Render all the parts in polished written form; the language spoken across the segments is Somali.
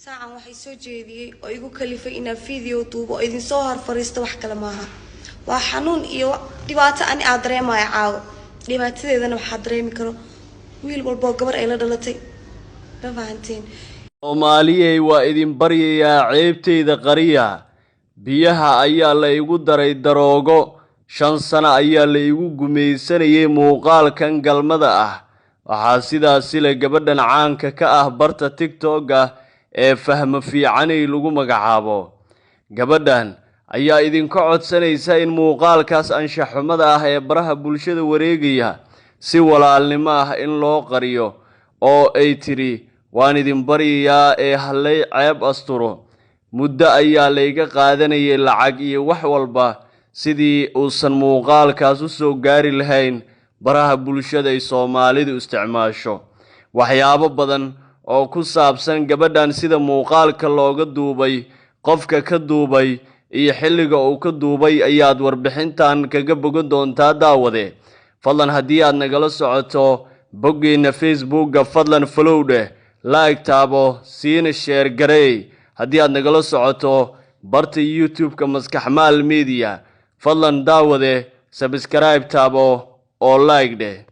Saacan waxay soo jeediyey oo igu kalifay inaan video duubo oo idinsoo hor fariisto wax kale maaha. Waa xanuun iyo dhibaato ani aad dareemayo caawo. Dhibaatadeedana waxaa dareemi karo wiil walboo gabar ay la dhalatay. Ma fahanteen? Soomaaliyey, waa idin baryayaa, ceebtayda qariya. Biyaha ayaa la igu daray daroogo, 5 sano ayaa la igu gumaysanayay muuqaalkan galmada ah. Waxaa sidaasi leh gabadhan caanka ka ah barta TikTok-ga ee Fahmo Fiicanay lagu magacaabo. Gabadhan ayaa idinka codsanaysa in muuqaalkaas anshaxxumada ah ee baraha bulshada wareegaya si walaalnimo ah in loo qariyo, oo ay tidhi: "Waan idin baryayaa ee hallay ceeb asturo. Muddo ayaa layga qaadanayay lacag iyo wax walba sidii uusan muuqaalkaas u soo gaari lahayn baraha bulshada ay Soomaalidu isticmaasho." Waxyaabo badan oo ku saabsan gabadhan, sida muuqaalka looga duubay, qofka ka duubay iyo xilliga uu ka duubay, ayaad warbixintan kaga bogan doontaa, daawade. Fadlan haddii aad nagala socoto boggeenna Facebookga, fadlan follow dheh, like taabo, siina share gareey. Haddii aad nagala socoto barta YouTube-ka Maskaxmaal Media, fadlan daawade subscribe taabo oo like dheh.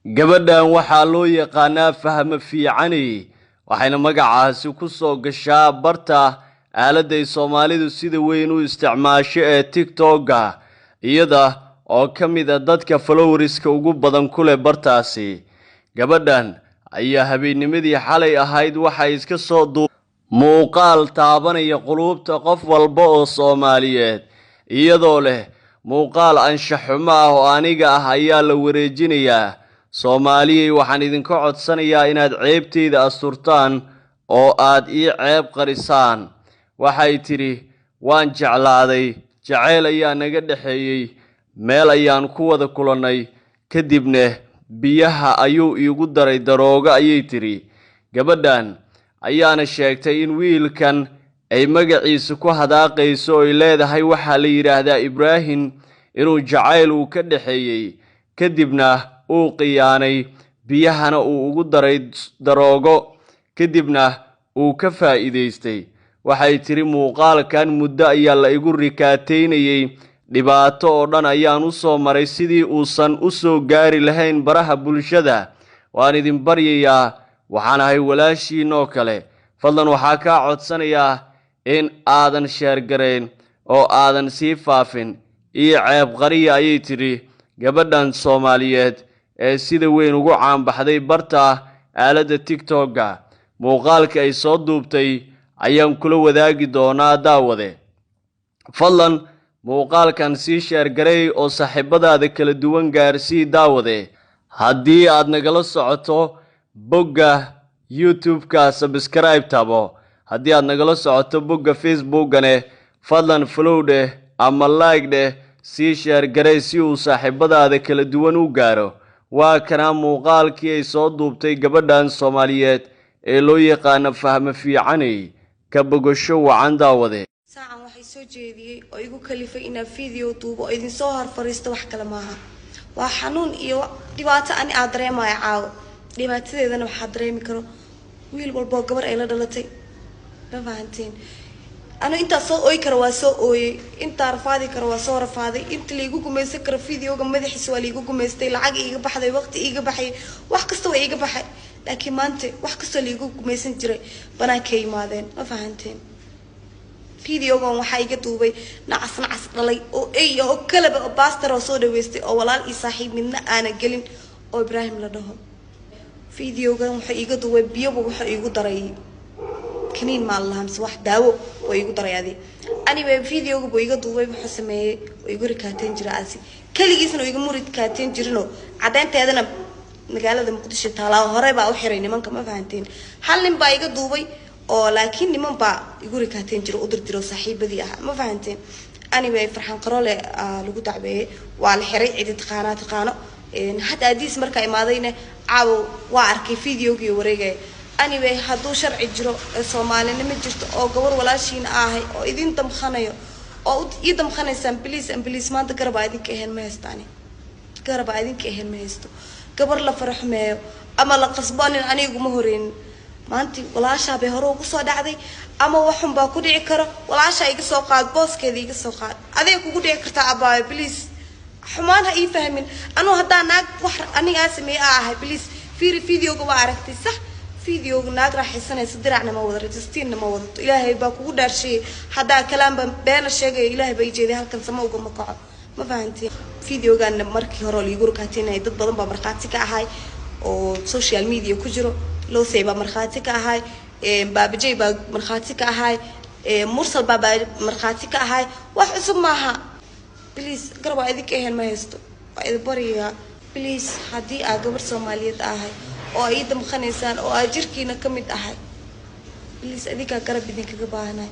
Gabadhan waxaa loo yaqaanaa Fahmo Fiicaney, waxayna magacaasi ku soo gashaa barta aaladday Soomaalidu sida weyn u isticmaasho ee TikTok-ga, iyada oo ka mid a dadka followerska ugu badan ku leh bartaasi. Gabadhan ayaa habeennimadii xalay ahayd waxay iska soo duu muuqaal taabanaya quluubta qof walba oo Soomaaliyeed, iyadoo leh: "Muuqaal anshaxumo ah oo aniga ah ayaa la wareejinayaa. Soomaaliyey, waxaan idinka codsanayaa inaad ceebteyda asturtaan oo aad ii ceeb qarisaan." Waxay tidhi: "Waan jeclaaday, jacayl ayaa naga dhexeeyey, meel ayaan ku wada kulannay, kadibna biyaha ayuu iigu daray daroogo," ayay tidhi. Gabadhan ayaana sheegtay in wiilkan ay magaciisa ku hadaaqayso oy leedahay waxaa la yidhaahdaa Ibraahim, inuu jacayl uu ka dhexeeyey, kadibna uu khiyaanay, biyahana uu ugu daray daroogo, kadibna uu ka faa'iidaystay. Waxay tidhi: "Muuqaalkan muddo ayaa la igu rikaateynayey, dhibaato oo dhan ayaan u soo maray sidii uusan u soo gaari lahayn baraha bulshada. Waan idin baryayaa, waxaan ahay walaashiinoo kale. Fadlan waxaa kaa codsanayaa in aadan share garayn oo aadan sii faafin. Iyo ceeb qariya," ayay tidhi gabadhan Soomaaliyeed ee sida weyn ugu caanbaxday barta aaladda TikTok-ga. Muuqaalka ay soo duubtay ayaan kula wadaagi doonaa, daawade. Fadlan muuqaalkan sii share garay oo saaxiibadaada kala duwan gaarsii. Daawade, haddii aad nagala socoto bogga YouTube-ka, subscribe tabo. Haddii aad nagala socoto bogga Facebookgane, fadlan follow dheh ama like dheh, sii share garay si uu saaxiibadaada kala duwan u gaaro. Waa kanaa muuqaalkii ay soo duubtay gabadhan Soomaaliyeed ee loo yaqaano Fahmo Fiicaney. Ka bogasho wacan, daawade. Saacan waxay soo jeediyey oo igu kalifay inaan video duubo oo idinsoo hor fariisto wax kale maaha. Waa xanuun iyo dhibaato ani aad dareemayo caawo. Dhibaatadeedana waxaa dareemi karo wiil walboo gabar ay la dhalatay. Ma fahanteen? Anu intaa soo ooyi karo waa soo ooyey, intaa rafaadi karo waa soo rafaaday, inta laigu gumaysan karo videoga madaxiisa waa laigu gumaystay. Lacag iiga baxday, waqti iiga baxay, wax kasta waa iiga baxay, laakiin maanta wax kastoo laigu gumaysan jiray banaankay yimaadeen. Ma fahanteen? Videogan waxaa iga duubay nacas nacas dhalay oo ey oo kalaba oo baastar oo soo dhaweystay oo walaal iyo saaxiib midna aana gelin oo Ibraahim la dhaho. Videogan wuxuu iiga duubay biyoba, wuxuu iigu daray kaniin maa lahaa mise wax daawo oo iigu daray adi. Anyway, videoga buu iga duubay. Wuxuu sameeyey oo igu rikaateen jira asi keligiisna oo igama rikaateen jirinoo caddeynteedana magaalada Muqdisho taalaa hore baa u xiray nimanka. Ma fahanteen? Hal nin baa iga duubay oo laakiin niman baa igu rikaateen jiro, u dirdiro saaxiibadii ahaa. Ma fahanteen? Anyway, Farxaan Qaroole lagu dacweeyey, waa la xiray. Cidi taqaanaa taqaano. Hadda adiis markaa imaadayna caawo waa arkay videogii wareegaya. Anyway, hadduu sharci jiro ee Soomaalinimo jirto oo gabar walaashiina ahay oo idin damkhanayo oo ii damkhanaysaan, please and please, maanta garabaa idinka ahayn ma haystaani, garabaa idinka ahayn ma haysto. Gabar la faraxumeeyo ama la qasbo nin aniguma horeynin. Maanta walaashaa bay hore ugu soo dhacday ama waxun baa ku dhici karo. Walaashaa iga soo qaad, booskeeda iga soo qaad, aday kugu dhici kartaa. Abaayo, please, xumaan ha ii fahmin. Anuu haddaa naag wax anigaa sameeye aa ahay, please fiiri videoga. Waa aragtay, sax? Videoga naag raaxaysanaysa, diracna ma wada, rajistiinna ma wadato. Ilaahay baa kugu dhaarsheeyay, haddaa kalaanba beena sheegaya, Ilaahay baa ii jeeday, halkan sama ugama kaco. Ma fahantiin? Videogaana markii hore oo liigu rukaatinayay, dad badan baa markhaati ka ahay oo social media ku jiro. Losey baa markhaati ka ahay, Baabajey baa markhaati ka ahay, Mursal baa markhaati ka ahay. Wax cusub maaha. Please, garab aa idinka ahayn ma haysto, waa idin baryayaa. Please, haddii aa gabar Soomaaliyeed ahay oo aa ii damqanaysaan oo aa jirkiina ka mid ahay, please, adinkaa garab idinkaga baahanahay.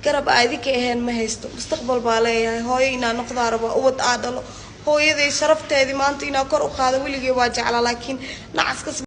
Garab aa idinka ahayn ma haysto. Mustaqbal baa leeyahay, hooyo inaa noqdaa raba, ubad aa dhalo, hooyaday sharafteedii maanta inaa kor u qaado weligay waa jeclaa, laakiin nacaskas.